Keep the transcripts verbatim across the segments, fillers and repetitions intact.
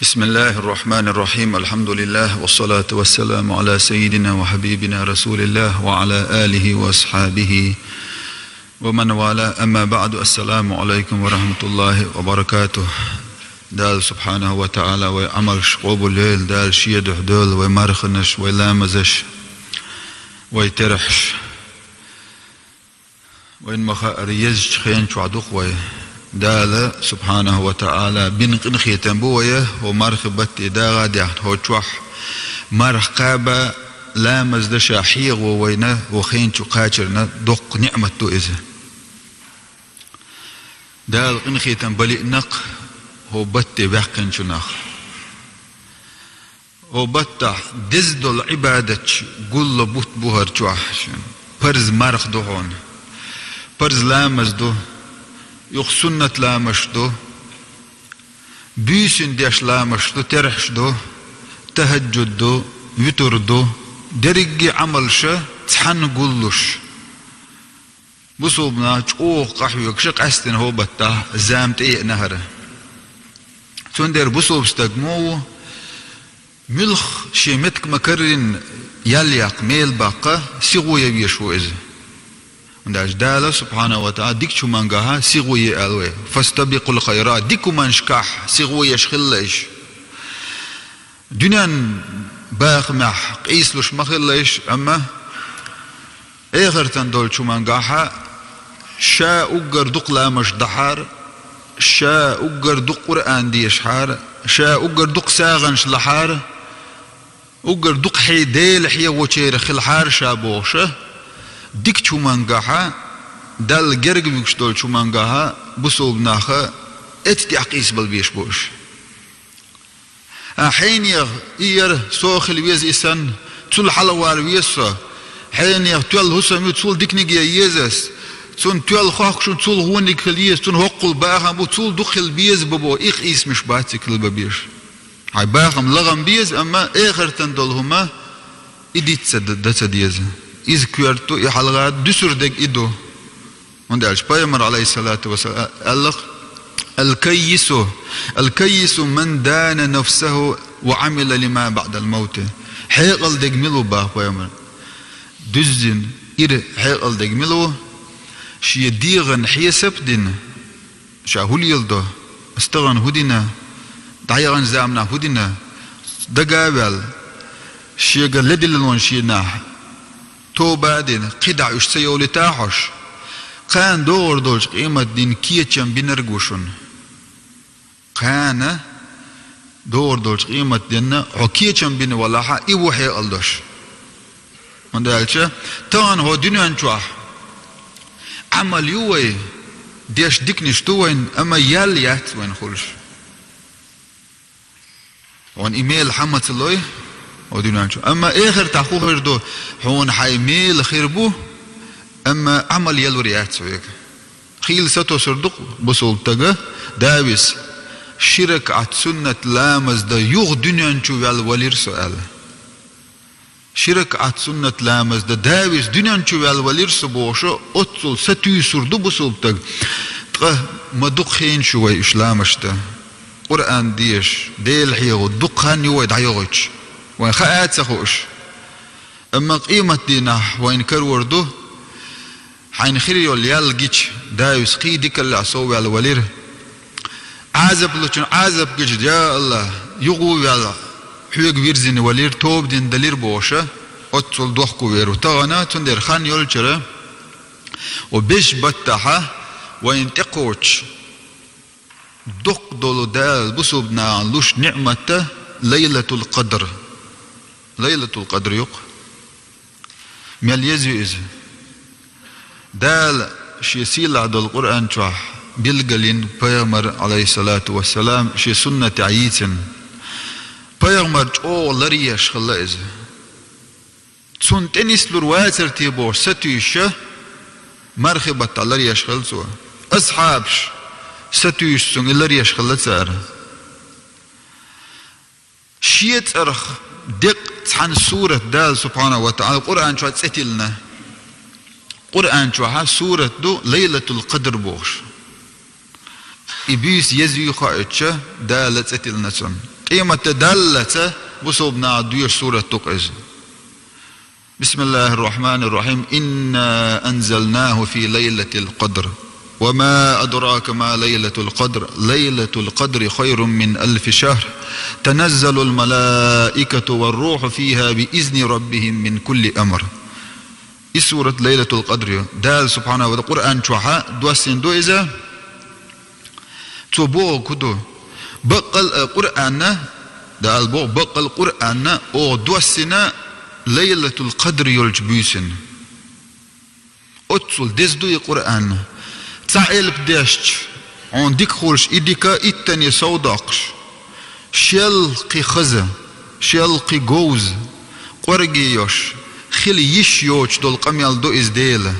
بسم الله الرحمن الرحيم. الحمد لله، والصلاة والسلام على سيدنا وحبيبنا رسول الله وعلى آله وأصحابه ومن والاه. أما بعد. السلام عليكم ورحمة الله وبركاته. Дала субхьанаху ва таӀала вай Ӏамалш къобал йойла, Дала шен духьа дойла вай марханаш, вай ламазаш, вай терахьаш. Вайна ма хаъара, езачу хен чохь ду-кх вай. Дала субхьанаху ва таӀала бина къинхетам бу вай, хӀо мархи батте дагӀа а даьхна, хӀо чохь марха кхаба, ламаз дан ша хьехаво вайна, хӀо хен чу кхачарна доккха ниӀмат ду иза. Дала къинхетам бан лиъна-кх хӀо батте ваьккхинчунах. ХӀо баттахь деза долу Ӏибадатча гулло бутт бу хӀара чохь шуна. Парз марха ду хьуна. Парз ламаз ду. Юха суннат ламазаш ду. Буьйсанна деш ламазаш ду, терахьаш ду, тахӀаджуд ду, витур ду. Дерриге а Ӏамалша цхьаьна гуллуш. Бусулба нах чӀогӀа къахьоьгуш а къаьстина хӀо баттахь зама тӀееана хӀара. Цундела бусулба стаг муха ву, муьлхха шен меттиг ма-каррина ял яккха, мел баккха, сихо ян везаш ву иза. ХӀунда аьлча Дала субхьанаху ва таӀала дикачу хӀумангахьа сихо е аьлла вай. «Фастабикъул хайрат», дика хӀуманашкахь сихо еш хилла иш. Дуьненан бахамехь къийсалуш ма хилла иш, амма эхартан долчу хӀумангахьа ша уггар дукха ламазаш дахьара, ша уггар дукха Къуръан дешахьара, ша уггар дукха сагӀанаш лахьара, уггар дукха хье-, Дела хьехочеран хилахьара ша бохуша, дикачу хӀумангахьа, Далла герга вуьгуш долчу хӀумангахьа бусулба наха эццахь къийсабала безаш бу уьш. А хьенех и яра, со хила веза и санна, цул хьалхавала веза со. Хьенех тоьлла хӀусам ю, цул диканиг ян еза ас. Цунна тоьлла хохкуш ву, цул вониг хила еза, цунна хӀоккхул бахам бу, цул дукха хила беза бу боху, и къийсамаш бац цига хила бан безаш. Хьайн бахам лагӀам беза, амма эхартан долу хӀума и диц ца д-, дан ца деза. Иза коьрта ду, и хьалха дуьсур дерг и ду. ХӀунда аьлча Пайхамар, алейхиссалату вассалам, аьлла-кх: «Аль-каййису, аль-каййису ман дана нафсаху ва Ӏамила лима баъдаль-мавти». Хьекъал дерг мила ву, боху Пайхамар? Дуьззина, ира хьекъал дерг мила ву? Шен дегӀан хьесап а дина, ша хӀун леладо, ас тахана хӀун дина, дӀаяханчу заманахь хӀун дина, дага а ваьлла, шега ледиллалонаш йинехь, тоба а дина, кхидӀа уьш ца йовлийтахьаш, кхана догӀур долчу къематдийнан кечам бинарг ву шуна. Кхана догӀур долчу къематдийнна хьо кечам бина валахьа, и ву хьекъал деш. ХӀунда аьлча тахана хӀо дуьнен чохь Ӏамал ю вай, деш диканаш ду вайн, амма ял яц вайн хуьлуш. Хьуна и мела хьан ма ца лой, хӀо дуьнен чу. Амма эхартахь хӀун хир ду, хьуна хьайн мела хир бу, амма Ӏамал ялур яц хьоьга. Хийла сатосур ду-кх бусулба стага, давис, ши ракаӀат суннат ламаз дан юха дуьнен чу ваьлла валира со аьлла. Ши ракаӀат суннат ламаз дан давис дуьнен чу ваьлла валира со бохуша, оццул сатуьйсур ду бусулба стаг. Ткъа ма дукха хенаш ю вай уьш ламазаш дан. Къуръан деша, Дела хьехо, дукха хан ю вай дӀайохуьйтуш. Вайн хаа а ца хууш. Амма къематдийнахь вайна карор ду, хьайна хир йолу ял гича, давис кхин дикаллехь сов ваьлла валира. Ӏазап лучун Ӏазап гича, я АллахӀ, юха а ваьлла, хьоьга вирзина валира, тоба дина далира бохуша, оццул дохко вер ву. Тахана, цундела хан йолчара, ва беш баттахьа вайна тӀекхочуш, доккха долу Дала бусулба нахана луш ниӀмат Лайлатул Къадр. Лайлатул Къадр ю-кх. Мел еза ю иза? Дала шен сийлахь долу Къуръан чохь билгалйина, Пайхамар, алейхиссалату вассалам, шен суннатехь йийцина. Пайхамар чӀогӀа ларъеш хилла иза. Цунна тӀе нислур вацара те бохуш сатуьйсуша, мархи баттахь ларъеш хилла цо. Асхьабаш сатуьйсуш цунна и ларъеш хилла цара. Шен цӀарах деккъа цхьана сурат Дала субхьанаху ва таӀала Къуръан чохь цӀе тиллина. Къуръан чохьа сурат ду Лайлатул Къадр бохуш. И буьйса еза юй хоуьйтуша Дала цӀе тиллина цунна. Къематде даллалца бусалба наха доьшу сурат ду-кх иза. بسم الله الرحمن الرحيم. إنا أنزلناه في ليلة القدر. وما أدراك ما ليلة القدر. ليلة القدر خير من ألف شهر. تنزل الملائكة والروح فيها بإذن ربهم من كل أمر. Из сурат Лайлатул Къадр ю. Дала субхьанаху ва таӀала Къуръан чохь доссийна ду иза. Цо бохург хӀун ду? Баккъал а Къуръанна, Дала боху, баккъал а Къуръанна оха доссийна Лайлатул Къадр йолчу буьйсанна. Оццул деза ду и Къуръан. Цхьа элп дешча, хьуна дика хуьлуш и дика иттанна сов доккхуш, шел кхин хаза, шел кхин говза, къорге йолуш, хила йиш йоцуш долу къамел ду иза Делан.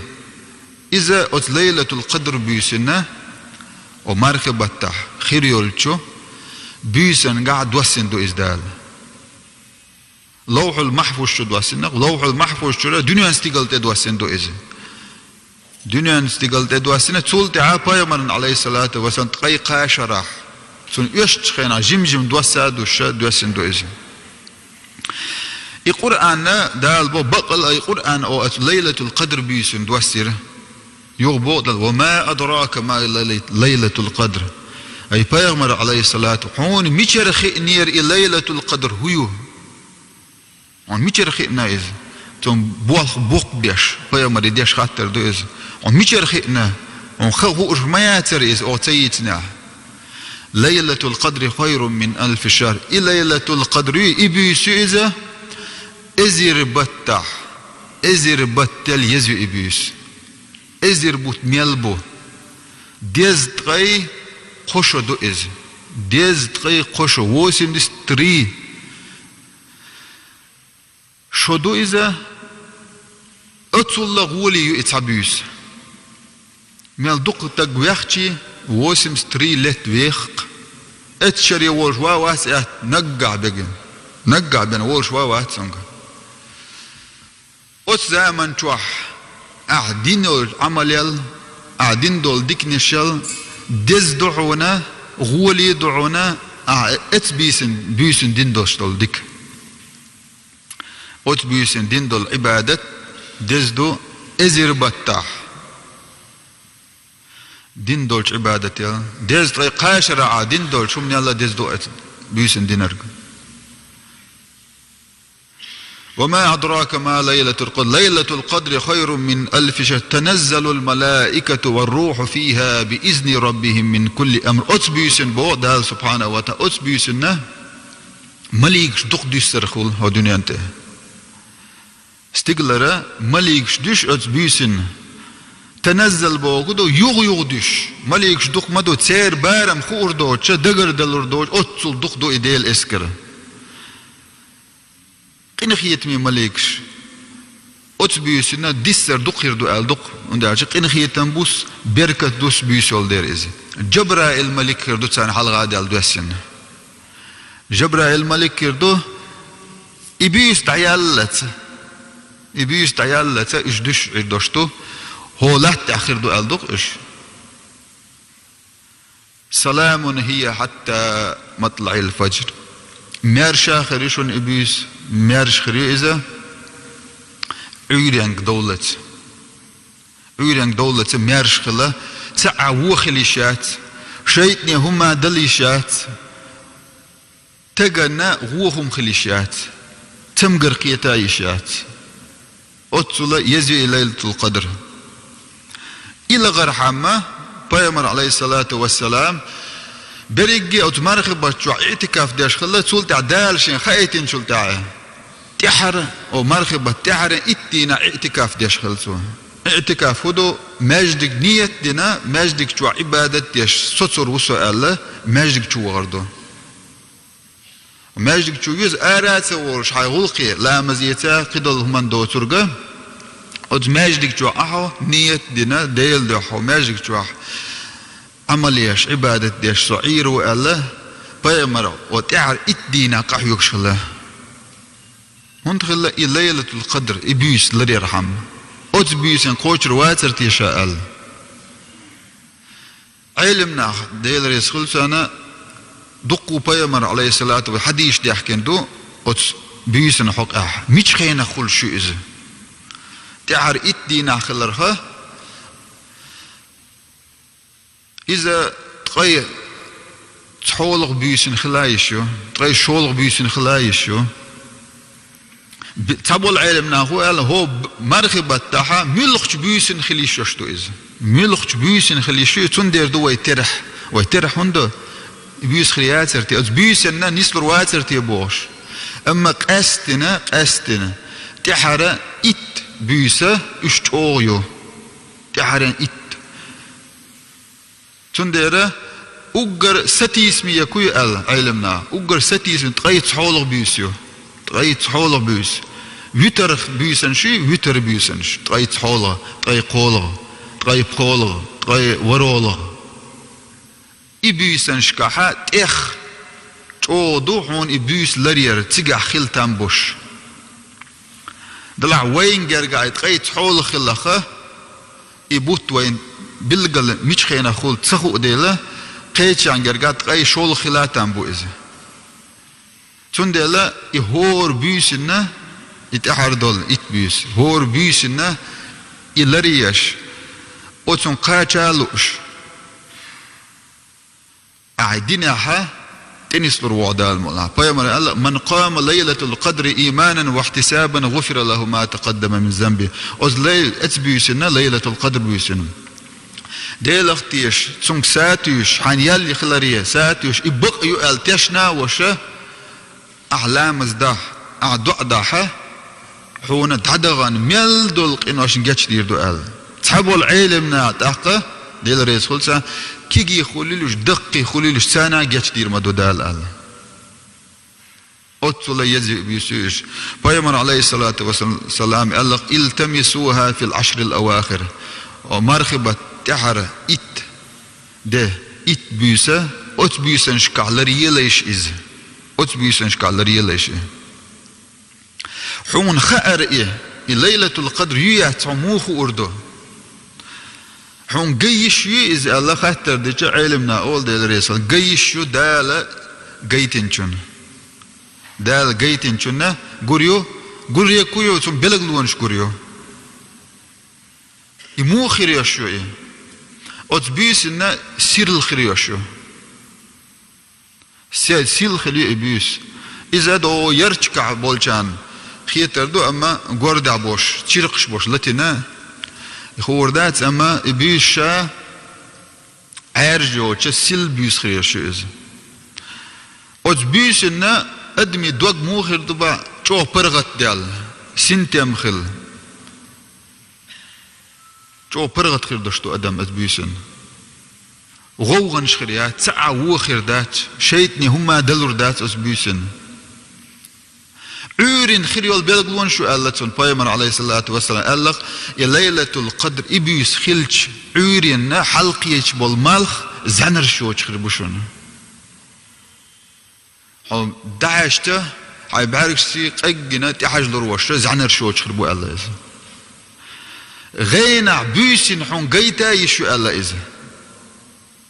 Иза оцу Лайлатул Къадр буьйсанна, о мархи баттахь хир йолчу буьйсангахь доссийна ду иза Дала. Лавхьул Махьфуз чу доссийна, Лавхьул Махьфуз чуьра дуьненан стигала тӀе доссийна ду иза. Дуьненан стигала тӀе доссийна, цул тӀаьхьа пайхамарна, Ӏалайхиссалату вассалам, ткъе кхаа шарахь, цунна оьшучу хенахь жим-жима досса а дуьсуш, доссийна ду иза. И Къуръанна Дала бо баккъал а и Къуръан о оцу Лайлатул Къадр буьйсанна доссийра. Юха боху Дала: «Ва ма адрака ма лайлат-, Лайлатул Къадр». Ай пайхамар, Ӏалайхиссалату, хьуна мичара хиънера и Лайлатул Къадр хӀун ю? Хьуна мичара хиъна иза? Цунна болх боккха беш, пайхамаре деш хаттар ду иза. Хьуна мичара хиъна? Хьуна ха хууш ма яцара иза оха ца йийцинехь. Лайлатул Къадри хайрун мин алфи шахр. И Лайлатул Къадр ю, и буьйса ю иза, эзар баттахь, эзар баттал еза ю и буьйса. Эзар бутт мел бу? Дезткъе кхо шо ду иза. Дезткъе кхо шо, восемьдесят три шо ду иза, оццул а гӀоле ю и цхьа буьйса. Мел дукха стаг вехча, восемьдесят три лет вех-кх. Эццу шаре волуш ван вац аьтта, наггахь бегина. Наггахь бен волуш ван вац цуьнга. Оцу заман чохь ахь дина йолчу Ӏамалел, ахь дина долу диканашел деза ду хьуна, гӀоле ду хьуна, ахь эцу буьйсанна, буьйсанна дина долуш долу дика. Оцу буьйсанна дина долу Ӏибадат деза ду эзар баттахь. Дина долчу Ӏибадател, дезткъе кхаа шарахь ахь дина долчу хӀуманел а деза ду оцу буьйсанна динарг. «Ва ма адрака ма лайлатул къадр. Лайлатул къадри хайрун мин алфи шахр. Таназзалул малаикату ва руху фиха би изни раббихим мин кулли амр». Оцу буьйсанна боху Дала субхьанаху ва таӀала, оцу буьйсанна маликаш дукха дуьссур хуьлу хӀокху дуьнен тӀе. Стигалара маликаш дуьсу оцу буьйсанна. Таназзал бохург ду, юха-юха дуьсу. Маликаш дукха ма ду, церан барам хуур доцуш, дагардалур доцуш, оццул дукха ду и Делан эскар. Къинхетаме маликаш. Оцу буьйсанна диссар дукха хир ду аьлла ду-кх, хӀунда аьлча къинхетам буьсу, беркат дуьсу буьйса йолу дела иза. Джабраил малик хир ду царна хьалха а даьлла доьссина. Джабраил малик хир ду, и буьйса дӀаяллалца, и буьйса дӀаяллалца уьш дуьсуш Ӏийр долуш ду, хӀокху латта тӀехь хир ду аьлла ду-кх уьш. «Саламун хия хьатта матлаӀил фаджр». Маьрша хир ю шуна и буьйса, маьрша хир ю иза, Ӏуьйренга довллалца. Ӏуьйренга довллалца маьрша хила, цхьа а вон хила йиш яц, шайтӀане хӀума дала йиш яц, стаганна вон хӀума хила йиш яц, цамгар кхета йиш яц. Оццул а еза ю и Лайлатул Къадр. И лахархьама пайхамар, Ӏалайхиссалату вассалам, берриге а оцу мархи баттахь иӀтикаф деш хилла, цул тӀаьхьа Дала шен хаийтинчул тӀаьхьа. ТӀаьхьара, о, мархи баттахь тӀаьхьара итт дийнахь иӀтикаф деш хилла цо. ИӀтикаф хӀун ду? Маьждиг ният дина, маьждиг чохь Ӏибадат деш, соцур ву со аьлла, маьждиг чу вахар ду. Маьждиг чу веза, ара а ца волуш, хьайн гӀуллакхе, ламаз эца, кхидолу хӀуманна доцург а, оцу маьждиг чохь ахьа ният дина, Делан дуьхьа хьо маьждиг чохь Ӏамал еш, Ӏибадат деш со Ӏийр ву аьлла, пайхамар о тӀаьхьара итт дийнахь къахьоьгуш хилла. ХӀунда хилла и Лайлатул Къадр, и буьйса ларъярхьама? Оцу буьйсанна кхочур вацара те ша аьлла. Ӏелам нах, Дела реза хуьлда царна, Дуккха пайхамар, алейхиссалату ва, хьадисаш даьхкина ду оцу буьйсанна хьокъехь, мича хенахь хуьлуш ю иза. ТӀаьхьара итт дийнахь хиларх, иза ткъе цхьолгӀа буьйсанна хила йиш ю, ткъе шолгӀа буьйсанна хила йиш ю. Б-, цхьаболу Ӏелам наха аьлла, хӀо б-, мархи баттахь муьлххачу буьйсанна хила йиш йолуш ду иза. Муьлххачу буьйсанна хила йиш ю, цундела ду вай терахь. Вай терахь хӀунда буьйса хир яцара те, оцу буьйсанна нислур вацара те бохуш. Амма къаьстина, къаьстина, тӀаьхьара итт буьйса уьш чӀогӀа ю. ТӀаьхьара итт. Цундела уггар сатийсаме куй аьлла Ӏелам наха, уггар сатийсаме ткъе цхьолгӀа буьйса ю. Ткъе цхьолгӀа буьйса. Витарх буьйсанаш ю, витар буьйсанаш. Ткъе цхьолгӀа, ткъе кхолгӀа, ткъе пхолгӀа, ткъе ворхӀолгӀа. И буьйсанашкахь тӀех чӀогӀа ду хьуна и буьйса ларъяр, цигахь хила там буш. Делахь вайна гергахь и ткъе цхьолгӀа хиларх, и бутт вайна билггал мича хенахь хуьлу ца хуу дела, кхечарна гергахь ткъе шолгӀа хила там бу иза. Цундела и хӀора буьйсанна, и тӀаьхьара долу итт буьйса, хӀора буьйсанна и ларъеш, оцунна кхача а лууш, ахь динехь тӀенислур ву хьо Дала мукъ лахь. Пайхамара аьлла: «Ман къама лайлатал къадри ийманан ва ихьтисабан, гӀуфира лаху ма такъаддама мин занби». Оцу лай-, оцу буьйсанна, лайлатул къадр буьйсанна, Делах тешаш, цуьнга сатуьйсуш, хьайна ял хиларе сатуьйсуш, и бакъ ю аьлла тешна а ваша, ахь ламаз дахь, ахь доӀа дахь, хьуна дӀадахана мел долу къиношна гечдийр ду аьлла. Цхьаболу Ӏелам наха тӀаккха, Дела реза хуьлда царна, кегий хуьлийла уьш, даккхий хуьлийла уьш, царна а гечдийр ма ду Дала аьлла. Оццул еза буьйса ю уьш. Пайхамара, алейхиссалату вассалам, аьлла: «Илтамисуха фил ашрил авахир». О, мархи баттахь тӀаьхьара итт де, итт буьйса, оцу буьйсанашкахь ларъелайша иза. Оцу буьйсанашкахь ларъелайша. Хьуна хаьара и, и Лайлатул Къадр ю яц хьуна муха хуур ду? Хьуна ган йиш юй иза аьлла хаттар дича, Ӏелам наха олу, Дела реза хуьлда, ган йиш ю Дала гайтинчунна. Дала гайтинчунна гур ю, гур ю, цунна билгалонаш гур ю. И муха хир йолуш ю и? Оцу буьйсанна сирла хир йолуш ю. Се-, сирла хир ю и буьйса. Иза догӀу ярташкахь болчарна хетар ду, амма гордахь болуш, чиркхаш болуш латийна хуур дац, амма и буьйса ша Ӏаьржа йоцуш сирла буьйса хир йолуш ю иза. Оцу буьйсанна адамийн дог муха хир ду боху, чӀогӀа паргӀатдаьлла, синтем хилла. ЧӀогӀа паргӀата хир долуш ду адам оцу буьйсанна. ГӀовгӀанаш хир яц, цхьа а вон хир дац, шайтӀане хӀумма далур дац оцу буьйсанна. Ӏуьйранна хир йолу билгалонаш ю аьлла цунна пайхамара, алейхиссалату вассалам, аьлла-кх: «И Лайлатул Къадр и буьйса хилча, Ӏуьйранна хьалакхеча болу малх зӀаьнарш йоцуш хир бу шуна». Хьо дӀахьаьжча, хьайн бӀаьргашций къеггина тӀехьажалур волуш зӀаьнарш йоцуш хир бу аьлла иза. ГӀенахь буьйсанна хьуна гайта йиш ю аьлла иза.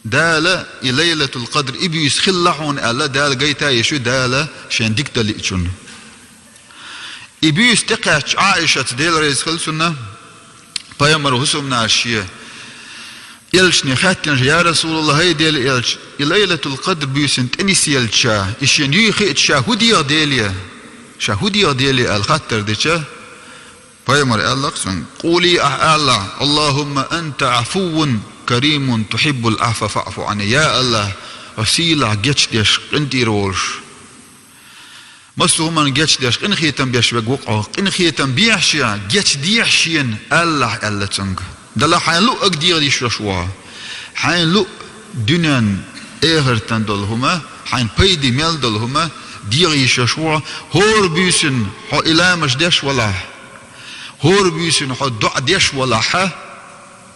Дала и Лайлатул Къадр и буьйса хилла хьуна аьлла, Дала гайта йиш ю, Дала шен дика дан лиъчунна. И буьйса тӀекхаьчча, Ӏаишас, Дела реза хуьлда цунна, пайхамаран хӀусамнаш шен элчане хаьттинарш: «Я Расулаллах, хӀай Делан элча, и Лайлатул Къадр буьйсанна тӀе нисъелча, и шена юй хиъча, ша хӀун дегӀа Деле? Ша хӀун дегӀа Деле?» аьлла хаттар дича, пайхамара аьлла-кх цунна: «Къули», ахь алалахь: «Аллахумма анта Ӏафуввун каримун тухьиббул Ӏафва фаӀфу Ӏанни». Я АллахӀ, хьо сийлахь, гечдеш, къинтӀера волуш. Массо а хӀуманна гечдеш, къинхетам беш верг ву-кх хьо. Къинхетам бехьа шена, гечдехьа шена, алалахь аьлла цуьнга. Делахь хьайна луъург дегӀа йиш йолуш ву хьо. Хьайна луъу дуьненна, эхартана долу хӀума, хьайна пайде мел долу хӀума дегӀа йиш йолуш ву хьо. ХӀора буьйсанна хьо и ламазаш деш валахь, хӀора буьйсанна хьо доӀа деш валахь,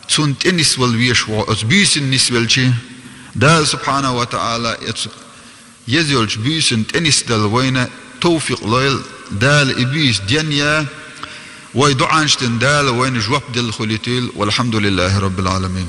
цунна тӀе нисвала везаш ву хьо, оцу буьйсанна нисвелча. Дала субхьанаху ва таӀала оцу еза йолчу буьйсанна тӀе нисдала вайна товфикъ лойла, Дала и буьйса денъян, вай доӀанаш дина Дала вайна жоп делла хуьлуьйтийла. Валхьамдулиллахи Роббил Ӏаламин.